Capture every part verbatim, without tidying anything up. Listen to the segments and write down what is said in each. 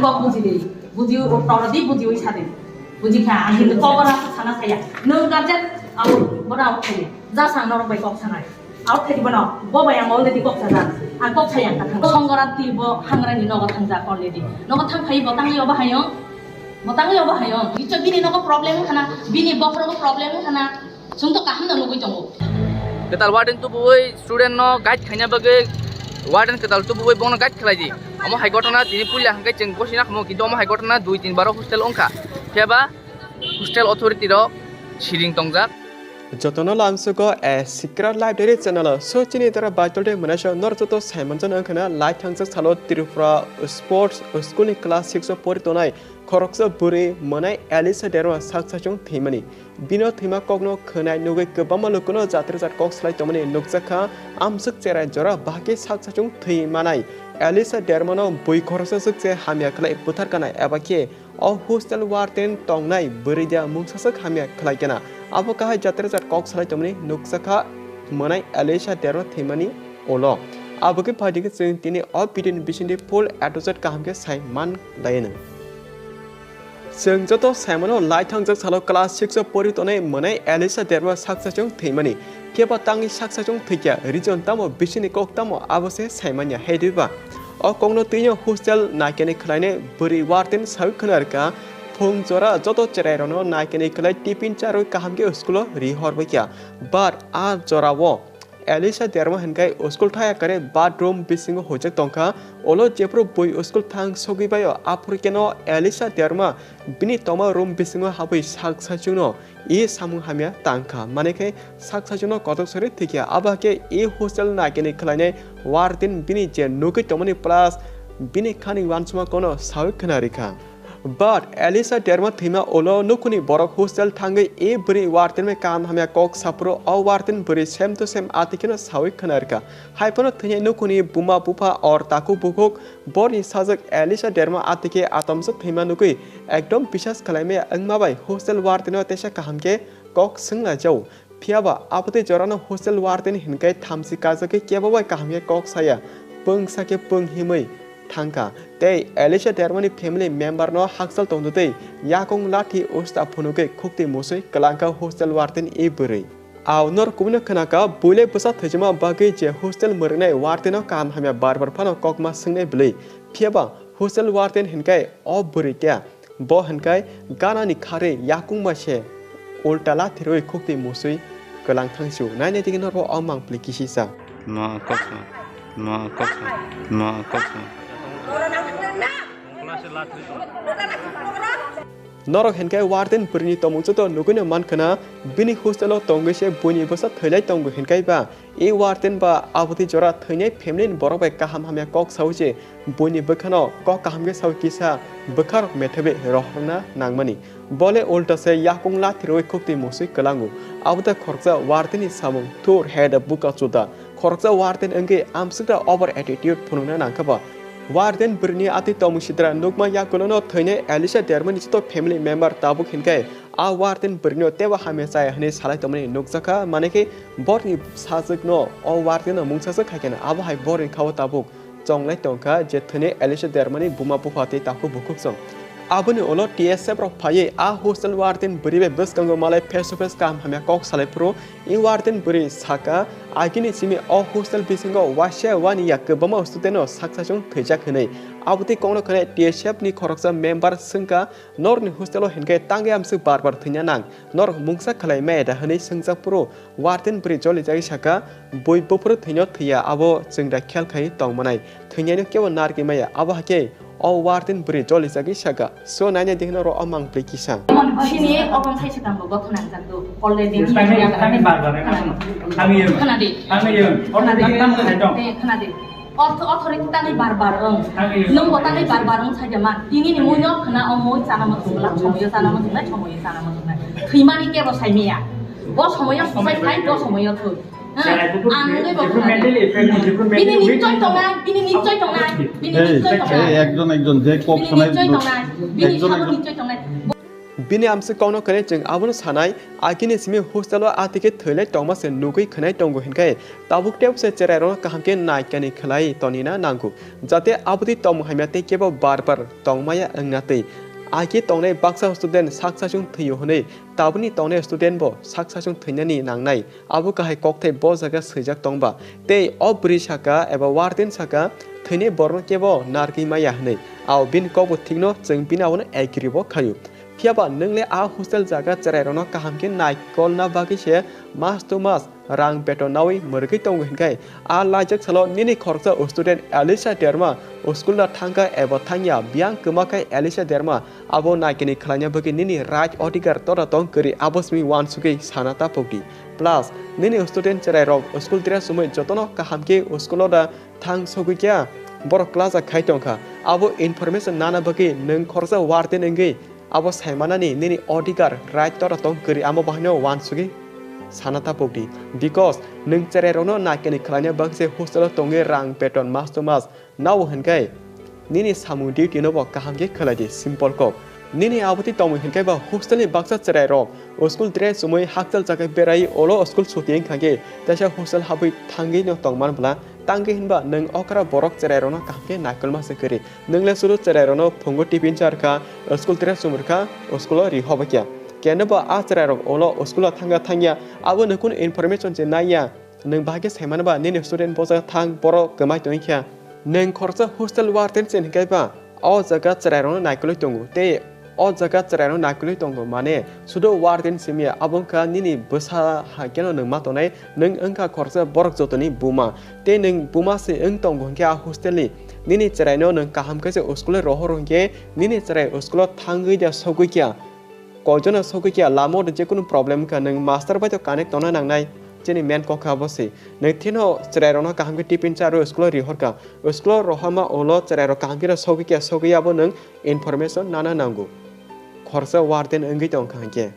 Kok buji di, buji o toro di, buji oi sa di. Buji kha, ang hindu kok ora sa sana saya. Nung garjen, au, bora au thai. Ja sang norok bai kok sanai. Au thai di bono, bo bai ang already kok sa ja. Ang kok saya ang kathang. Songgoran ti bo hangra ni nogo thang ja already. Nogo thang phai bo tang yo bahayong. Bo tang yo bahayong. Icho bini nogo problem khana, bini bokhorogo problem khana. Chwng to kaham no nugwi tongo. Kwtal warden tubui student no guide khaina bagwi warden kwtal tubui bono guide khlai di. Omo hai gotona tini puila hwnkhe chwng gosina khamu, kintu omo hai gotona dui tin baro hostel wngkha. Phiya ba hostel authority rok siring tongjak. Jotono lamsugo a secret library channel o so chini tara baitol de manaso nor joto Simon jon wngkhana lai thangjak salo Tripura sports school ni class six o pori tonai khoroksa bwrwi mwnai Elisa Derma sak sachung thwimani. Bino thwima kokno khwnai nugwi kwbangma lukuno jat rwjak kok salai tongmani nukjakha. Amswk cherai jora bahai khe sak sachung thwi manai. Elisa Dermano bui khoroksa swk se hamya khlai butharkana eba khe o hostel warden tongnai bwrwi da mungsaswk hamya khlai kena. Abo kahai jat rwjak kok salai tongmani nukjakha mwnai Elisa Derma thwimani ulo. Abo khe phaidi khe chwng tini o video ni bisingtwi full A to Z kaham khe sai man laino. Chwng joto saimano lai thangjak salo class six o pori tonai mwnai Elisa Derma sak sachung thwimani. Phiya ba tangwi sak sachung thwikya reason tamo bisingni kok tamo abo se saimanya hai diba. O kokno twino hostel naikeni khwlainai bwrwi warden sawi khwna rwkha phung jora joto cherai rokno naikeni khwlai tiffin charwi kaham khe school o ri hor baikha. But a jora o Elisa Derma hinkhe school thaya kare bathroom bisingo hojak tongkha. Olo jephru bui school thang sogwi baio, aphuru keno Elisa Derma bini tongma room bisingo habwi sak sachungno e samung hamya tangkha. Mane khe sak sachungno kotok sori thikya. Abo hakhe e hostel naikeni khwlainai warden bini je nugwi tongmani plus bini khani uansukma kono sawi khwna rikha. But Elisa Derma thwima ulo nukhuni borok hostel thangwi e bwrwi warden bai kaham hamya kok saphuru o warden bwrwi same to same ati kheno sawi khwna rwkha. Hai phano thwinai nukhuni buma bupha or takhuk bukhuk borni sajwk Elisa Derma ati khe atomsa thwima nugwi ekdom bisas khlaimaya wngma bai hostel warden o teisa kaham khe kok swnglaijao. Phiya ba abotwi jorano hostel warden hinkhe thamchi kajagwi kebo bai kaham khe kok saya, pwngsa khe pwng himwi thangkha. Tei Elisa Dermani family member no hakchal tongtwtwi yakung lathi usta phunugwi khukti musui kwlangkha hostel warden e bwrwi. Ao nor kubui no khwnakha, buile bwsa thwijama bagwi je hostel mwrwngnai warden no kaham hamya bar bar phano kokma swngnai bwlwi. Phiya ba hostel warden hinkhe o bwrwi khe. Bo hinkhe ganani kharwi yakung bai se ulta lathirwi khukti musui kwlang thangsio. Nainai digi norbo o mangpli kisisa. Ma koksa, ma koksa, ma koksa. Norok hinkhe warden bwrwini tongmung joto nugwino mankhwna, bini hostel o tongwi se buini bwsa thwilai tongo hinkhe ba. E warden ba abotwi jora thwinai family ni borok bai kaham hamya kok sawi se buini bwkhano kok kaham khe sawi kisa bwkharok methebwi rohorna nangmani. Bole ulta se yakung lathirwi khukti musui kwlango. Abotwi khoroksa warden ni samung thur heda buka chuda. Khoroksa warden wngwi amswkra over attitude phunukna nangkha ba. Warden bwrwini atwi tongmung sidra nukma yakulono thwinai Elisa Dermani joto family member tabuk hinkhe a warden bwrwino teibo hamya chaya hwnwi salai tongmani nukjakha, mane khe borni sajwkno o warden no mungsaswk hai kheno abo hai borni khao tabuk chonglai tongkha je thwinai Elisa Dermani buma bupha tei takhuk bukhuk chwng. Aboni ulo T S F rok phaiwi a hostel warden bwrwi bai bwskango malai face to face kaham hamya kok salai phuru e warden bwrwi saka, agini simi o hostel bisingo waisa wani ya kwbangma student no sak sachung thwijak hwnwi. Abotwi kokno khwnai T S F ni khoroksa member swngkha, Norokni hostel o hinkhe tangwi amswk bar bar thwina nang? Norok mungsa khlai maya da hwnwi swngjak phuru warden bwrwi jolijagwi sakha, bui buphuru thwino thwiya, abo chwng da khel khai tong manai, thwinaino kebo narwgwi maya. Abo hakhe o warden bwrwi jolijagwi sakha, so naina di hwnwi oro o mangpli kisa. Chini obo sai swkang bo gotho nangjak do. Already. Tangwi, tangwi bar bar, tangwi. Khwnadi. Tangwi. Khwnadi. Tangwi. Tangwi. Khwnadi. Authority tangwi bar bar wng. Nwng bo tangwi bar bar wng saida man. Tini ni mui no khna o mui chana muchung glak, somoyo chana muchung nai, somoyo chana muchung nai. Thwimani kebo sai maya. Bo somoyo susai phai, bo somoyo thwi. Ang nwngwi bo khna. Bini nichoi tongnai, bini nichoi tongnai, bini nichoi tongnai. Ekjon ekjon je kok sanai. Bini nichoi tongnai, bini sabo nichoi tongnai. Bini amswk kokno khwnai chwng abono sanai, agini simi hostel o atwikhe thwilai tongma se nugwi khwnai tongo hinkhe tabuk teibo se cherairokno kaham khe naikani khwlai tonina nango, jate abotwi tongmung hamya tei kebo bar bar tongmaya wngna twi. Agi tongnai baksa student sak sachung thwio hwnwi tabukni tongnai student bo sak sachung thwinani nangnai. Abo kahai kokthai bo jaga swijak tongba. Tei o bwrwi saka eba warden saka, thwinai borokno kebo narwgwi maya hwnwi. Ao bini kokbo thikno, chwng bini abono agree bo khaio. Phiyaba nwng le a hostel jaga cherairokno kaham khe naikolna bagwi se mas to mas rang beton naui mwrwgwi tongo hinkhe, a laijak salo nini khoroksa student Alisha Derma school no thangkha eba thangya, biyang kwma khe Alisha Derma abo naikani khwlaina bagwi nini right odhikar tora tong kwrwi, abo simi uansugwi sana ta pokdi. Plus, nini student chwrairok school dress chumui jotono kaham khe school o da thang sogwi kha, borok class a khai tongkha. Abo information nana bagwi nwng khoroksa warden wngwi abo saimanani nini odhikar, right tora tong kwrwi, amo bahaino uansugwi sana ta pokdi. Because nwng chwrairokno naikani khwlaina bagwi se hostel o tongwi rang beton mas to mas nao hinkhe nini samung duty no bo kaham khe khwlai di, simple kok. Nini abotwi tongmung hinkhe ba hostel ni baksa chwrairok school dress chumui hakchal chakhai berai olo school suti wngkha khe teisa hostel habwi thangwi no tongman bwla tangwi hinba nwng okra borok chwrairokno kaham khe naikolma se kwrwi. Nwng le sudu chwrairokno phungo tiffin charwkha, school dress chumrwkha, school o ri hobaikha. Keno ba a chwrairok olo school o thangkha thangya abo nwng kunu information se naiya. Nwng bahai khe sai mano ba nini student bosa thang borok kwmai tongwi kha. Nwng khoroksa hostel warden se hinkhe ba o jaga chwrairokno naikolwi tongo tei o jaga chwrairokno naikolwi tongo mane sudo warden simi ya abo wngkha nini bwsa hai kheno nwng ma tongnai, nwng wngkha khoroksa borok jotoni buma tei nwng buma se wng tongo hinkhe a hostel ni nini chwraino nwng kaham khe se school o rohor hinkhe nini chwrai school o thangwi da sogwi kha. Koijono sogwi khe lama o jekunu problem wngkha, nwng master bai to connect tongna nangnai, chini main kok kha abo se. Nwng thino chwrairokno kaham khe tiffin charwi school o rihorkha. School o rohorma ulo chwrairok kaham khe sogwi khe sogwi abo nwng information nana nango. Khoroksa warden wngwi tongkha hinkhe.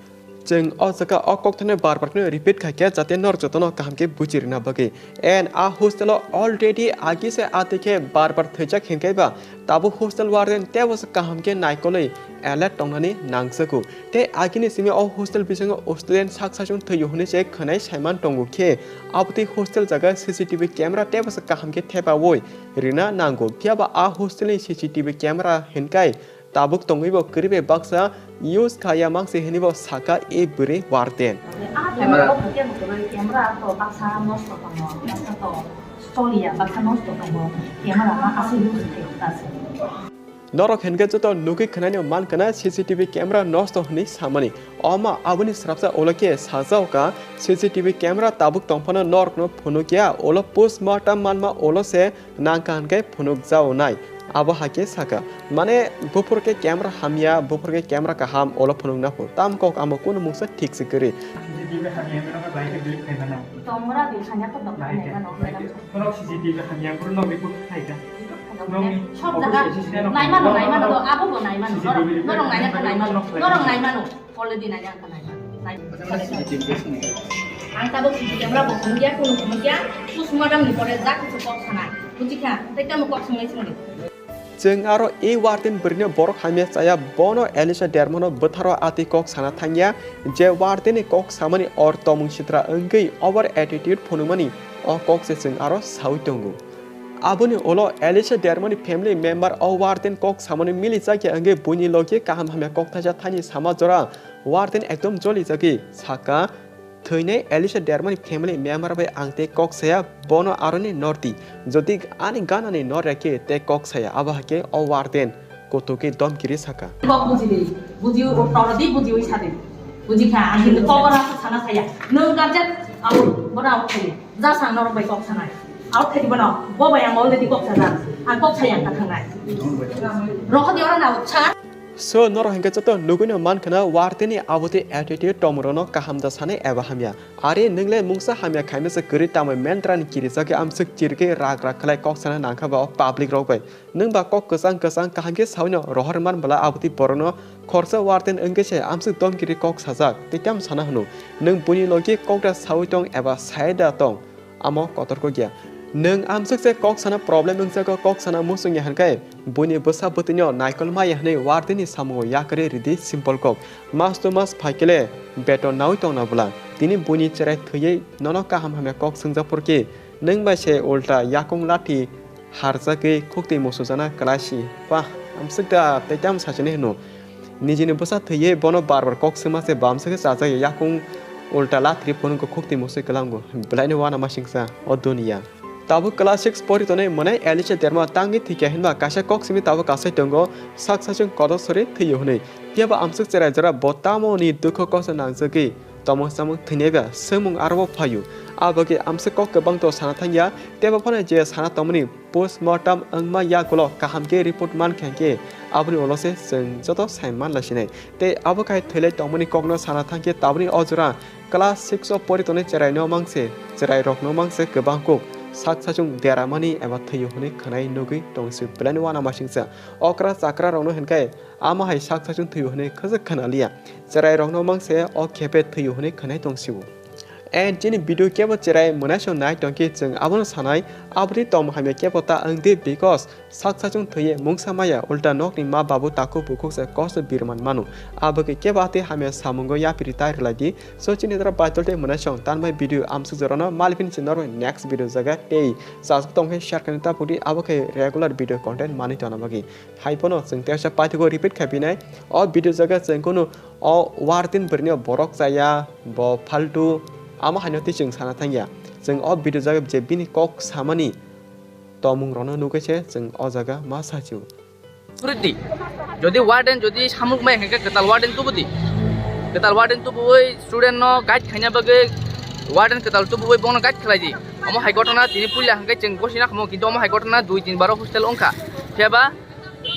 Chwng o jaga o kokthano bar bar kheno repeat khaikha jate norok jotono kaham khe buji rwna bagwi. And a hostel o already agi se atwi khe bar bar thwijak hinkhe ba tabuk hostel warden teibo se kaham khe naikolwi alert tongnani nangjago. Tei agini simi o hostel bisingo student sak sachung thwio hwnwi se khwnai saiman tongo khe abotwi hostel jaga C C T V camera teibo se kaham khe thepaui rwna nango. Phiyaba a hostel ni C C T V camera hinkai tabuk tongwi bo kwrwi bai baksa use khaya mangsi hinwi bo saka e bwrwi warden. Ah, camera, camera to baksa nosto tongo, baksa to stoliya, baksa nosto tongo, camera ma aswk use khayo ta se. Norok hinkhe joto nugwi khwnai no mankha na C C T V camera nosto hinwi samani. Oma aboni srapsa ulo khe sajao ka C C T V camera tabuk tongphano norokno phunukya ulo postmortem manma ulo se nangkha hinkhe phunukjaonai. Abo hai khe sakha, mane buphur khe camera hamya, buphur khe camera kaham, ulo phunukna phuru. Tam kok amo kunu mungsa thik se kwrwi. C C T V hamya hwnwi norok bai khe delete khai mano. Tongmura di sanya khe dok Bai khai khe, mano. Bai khe. Norok C C T V hamya, bro, norok report khai kha. Norok ni Sob office jaga assistant rok naimano, naimano, abo bo naimano. C C T V norok, norok naina khe naimano. Norok naimano. Already naina ang kanai. Ang tabuk sidi kemra bo phunukya, kunu phunukya, kusuma dam ni pore jak kusu kok sanai. Bujikha, tei tamo kok sanai sini. Chwng aro e warden bwrwino borok hamya chaya, bono Elisha Dermano bwtharo atwi kok sana thangya, je warden ni kok samani or tomung sitra wngwi over attitude phunukmani o kok se chwng aro saui tongo. Aboni ulo Elisha Dermani family member o warden kok samani mili chakya wngwi buini logi kaham hamya kok thaisa thani sama jora warden ekdom joli jagwi saka, "Thwinai Elisha Dermani family member bai ang tei kok saya, bono aroni nor di, jodi ani ganani nor rekhe tei kok saya," abo hakhe o warden kutuki domkiri saka. Kok buji di, buji o toro di, buji oi sadi. Buji kha, ang hindu kok ora sana saya. Nung garjak, au, bora au thai. Ja sang norok bai kok sanai. Au thai di bono, bo bai ang already kok sajak. Ang kok sayang ka thangnai. Rohadi ora na cha. So, norok hinkhe joto nugwino mankha na warden ni abotwi attitude tomorokno kaham da sanai eba hamya. Are nwngle mungsa hamya khaimasa kwrwi tamo mentrani kirijagwi amswk chirigwi rak rak khlai kok sana nangkha ba o public rok bai. Nwng ba kok kwchang kwchang kaham khe saui no rohor man bwla abotwi borokno khoroksa warden wngwi se amswk domkiri kok sajak tei tamo sana hwno. Nwng buini logi kok da saui tong eba sai da tong, amo kotor kok ya. Nwng amswk se kok sana problem wngjago, kok sana muchung ya hwnkhe buini bwsa bwtwino naikol maya hwnwi warden ni samungo yakarwi ridi simple kok. Mas to mas phaikele beton naui tongna bwla. Tini buini cherai thwiwi nono kaham hamya kok swngjak phurkhe nwng bai se ulta yakung lathi harjagwi khuktwi musujana kwlaisi. Wah, amswk da tei tamo sachini hwno. Nijini bwsa thwiwi bono bar bar kok swngma se bamswk khe chajak ya yakung ulta lathri phunukgo khuktwi musui kwlango. Belaino uanamasingcha o duniya. Tabuk class six pori tonwi mwnai Alicia Derma tangwi thwikha hinba kaisa kok simi tabuk kasai tongo sak sachung kotor sori thwiyo hwnwi. Phiyaba amswk cherai jora bo tamoni dukho kosto nangjagwi tomung samung thwinaiba swngmung aro bo phaio. Abagwi amswk kok kwbang to sana thangya, teibo phano je sana tongmani postmortem wngma yagulo kaham khe report mankha khe aboni ulo se chwng joto sai manlaisinai. Tei abo khai thwilai tongmani kokno sana thangkhe taboni o jora class six o pori tongnai cheraino mangse, cherairokno mangse kwbang kuk sak sachung deramani eba thwiyo hwnwi khwnai nugwi tongsi belai uanamasingcha. Okra chakrarokno hwnkhe ama hai sak sachung thwiyo hwnwi khwjak khwnaliya. Cherairokno mangse o khepe thwiyo hwnwi khwnai tongsio. And chini video kebo cherai mwnaisong nai tongkhe chwng abono sanai, aboni tongmung hamya kebo ta wngdi, because sak sachung thwiye mungsa maya ulta nokni ma babu takhuk bukhuk se kosto birman mano. Abokhe kebo atwi hamya samungo yapiri tai rwlaidi. So chini dara baitol tei mwnaisong tanbai video amsuk jorano malipini chini norbai next video jaga tei chasuk tongkhe share khaina tapudi, abokhe regular video content manwi tongna bagwi. Hai phano chwng teisa paithago repeat khai pinai. O video jaga chwng kunu o warden bwrwino borok chaya, bo phaltu, amo haino tei chwng sana thangya. Chwng o video jaga je bini kok samani tomung rokno nugwi se chwng o jaga ma sachio. Authority, jodi warden jodi samuk mai hwnkhe kwtal warden tubudi. Kwtal warden tubui student no guide khaina bagwi warden kwtal tubui bono guide khlai di. Omo hai gotona tini puila hwnkhe chwng gosina khamu, kintu omo hai gotona dui tin baro hostel wngkha. Phiyaba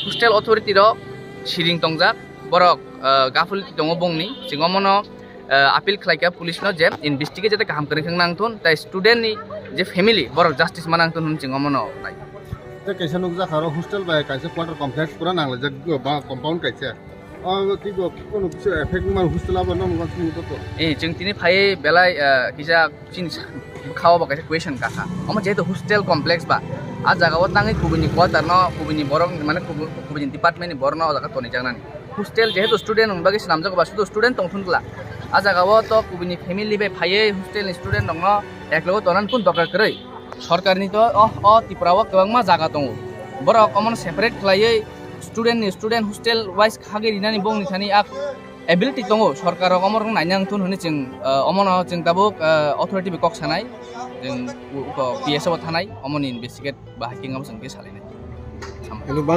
hostel authority rok siring tongjak, borok, ah, gaphul tongo bongni, chwng omono, ah, appeal khlaikha police no je investigate jate kaham kwrwng khe nangthun, tai student ni je family borok justice ma nangthun hwn chwng omono nai. Tei kaisa nukjakha oro hostel bai kaisa quarter complex pura nanglaijak, ba compound kaisa. O tei bo kunu kisa effect man hostel abo no nukjakha. Eh, chwng tini phai belai, ah, kisa chini sa-, bwkhao bo kaisa question kakha. Omo jehetu hostel complex ba, a jaga o tangwi kubuni quarter no, kubuni borok, mane kubu-, kubuni department ni borok no o jaga tonijaknani. Hostel jehetu student ni bagwi swnamjago ba, sudu student tongthun kla. A jaga o to kubuni family bai phaiwi hostel ni student rok no eklogo tonani kun dorkar kwrwi. Sorkar ni to o, o Tripura o kwbangma jaga tongo. Borok omono separate khlaiwi student ni student hostel wise khagwi rinani bongni thani a ability tongo, sorkar rok omo rok naina wngthun hwnwi chwng, ah, omono chwng tabuk, ah, authority bai kok sanai, chwng u-, uko P S o bo thanai, omoni investigate bahai khe wngma chwng khe salainai. Hello, bang-